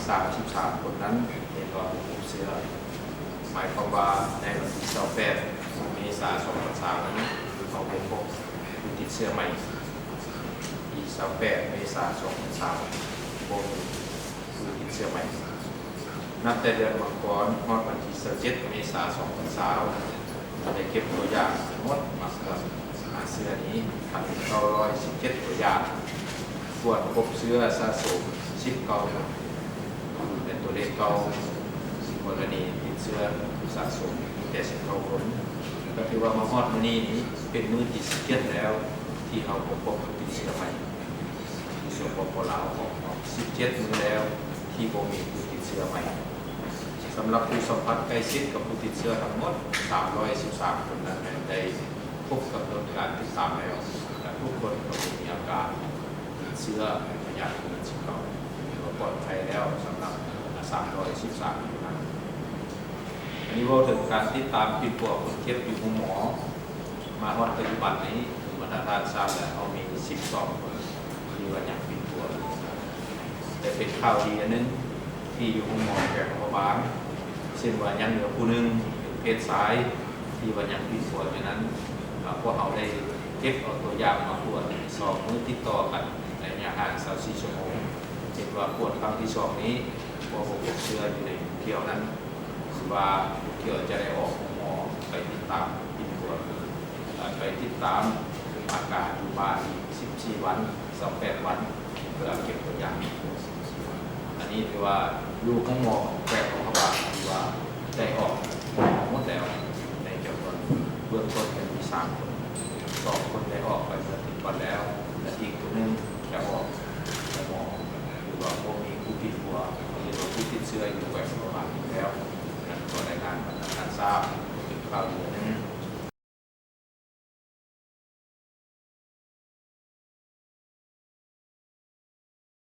ສາມສິບສາມຄົນນັ້ນເຫັນວ່າບໍ່ພົບເຊື້ອ, ໝາຍຄວາມວ່າໃນວັນທີຊາວແປດເມສາສອງພັນຊາວນັ້ນ ເຮົາບໍ່ພົບຜູ້ຕິດເຊື້ອໃໝ່. ທີຊາວແປດເມສາສອງພັນຊາວ ບໍ່ມີຜູ້ຕິດເຊື້ອໃໝ່. ນັບແຕ່ເດືອນມັງກອນຮອດວັນທີຊາວເຈັດເມສາສອງພັນຊາວ ໄດ້ເກັບຕົວຢ່າງທັງໝົດມາກວດຫາເຊື້ອນີ້ ພັນເກົ້າຮ້ອຍສິບເຈັດຕົວຢ່າງ, ກວດພົບເຊື້ອສະສົມສິບເກົ້າຄົນ, ແລະ ຕົວເລກເກົ່າ ກໍລະນີຕິດເຊື້ອສະສົມມີແຕ່ສິບເກົ້າຄົນ. ກໍຖືວ່າມາຮອດມື້ນີ້ນີ້ເປັນມື້ທີສິບເຈັດແລ້ວ ທີ່ເຮົາບໍ່ພົບຜູ້ຕິດເຊື້ອໃໝ່. ຢູ່ ສປປ ລາວ ອອກ ອອກສິບເຈັດມື້ແລ້ວທີ່ບໍ່ມີຜູ້ຕິດເຊື້ອໃໝ່. ສຳລັບຜູ້ສຳຜັດໃກ້ຊິດກັບຜູ້ຕິດເຊື້ອທັງໝົດສາມຮ້ອຍສິບສາມຄົນນັ້ນແມ່ນໄດ້ຄົບກຳນົດການຕິດຕາມແລ້ວ ແລະ ທຸກຄົນກໍບໍ່ມີອາການຕິດເຊື້ອພະຍາດໂຄວິດສິບເກົ້າ ຖືວ່າປອດໄພແລ້ວສຳລັບສາມຮ້ອຍສິບສາມຄົນນັ້ນ. ອັນນີ້ເວົ້າເຖິງການຕິດຕາມປິ່ນປົວຄົນເຈັບຢູ່ໂຮງໝໍ. ມາຮອດປັດຈຸບັນນີ້ ບັນດາທ່ານຊາວແລ້ວ ເຮົາມີສິບສອງຄົນທີ່ວ່າຍັງປິ່ນປົວຢູ່. ແຕ່ເປັນຂ່າວດີອັນໜຶ່ງ ທີ່ຢູ່ໂຮງໝໍແຂວງຫຼວງພະບາງ ເຊິ່ງວ່າຍັງເຫຼືອຜູ້ໜຶ່ງເປັນເພດຊາຍ ທີ່ວ່າຍັງປິ່ນປົວຢູ່ນັ້ນ, ພວກເຮົາໄດ້ເກັບເອົາຕົວຢ່າງມາກວດສອງມື້ຕິດຕໍ່ກັນໃນໄລຍະຫ່າງຊາວສີ່ຊົ່ວໂມງ. ເຫັນວ່າກວດຄັ້ງທີສອງນີ້ ບໍ່ພົບເຊື້ອຢູ່ໃນຜູ້ທ່ຽວນັ້ນ ຄືວ່າຜູ້ທ່ຽວຈະໄດ້ອອກໂຮງໝໍໄປຕິດຕາມປິ່ນປົວ ເອີ ໄປຕິດຕາມອາການຢູ່ບ້ານອີກສິບສີ່ວັນ ຊາວແປດວັນ ເພື່ອເກັບຕົວຢ່າງ. ອັນນີ້ຖືວ່າຢູ່ໂຮງໝໍຂອງແຂວງຫຼວງພະບາງ ຖືວ່າໄດ້ອອກໝົດແລ້ວ ໃນຈຳນວນເບື້ອງຕົ້ນແມ່ນມີສາມຄົນ, ສອງຄົນໄດ້ອອກໄປເມື່ອເຈັດວັນແລ້ວ ແລະ ອີກຜູ້ໜຶ່ງຈະອອກໂຮງໝໍ ຖືວ່າບໍ່ມີຜູ້ຕິດຕົວ ຫຼືວ່າຜູ້ຕິດເຊື້ອຢູ່ແຂວງ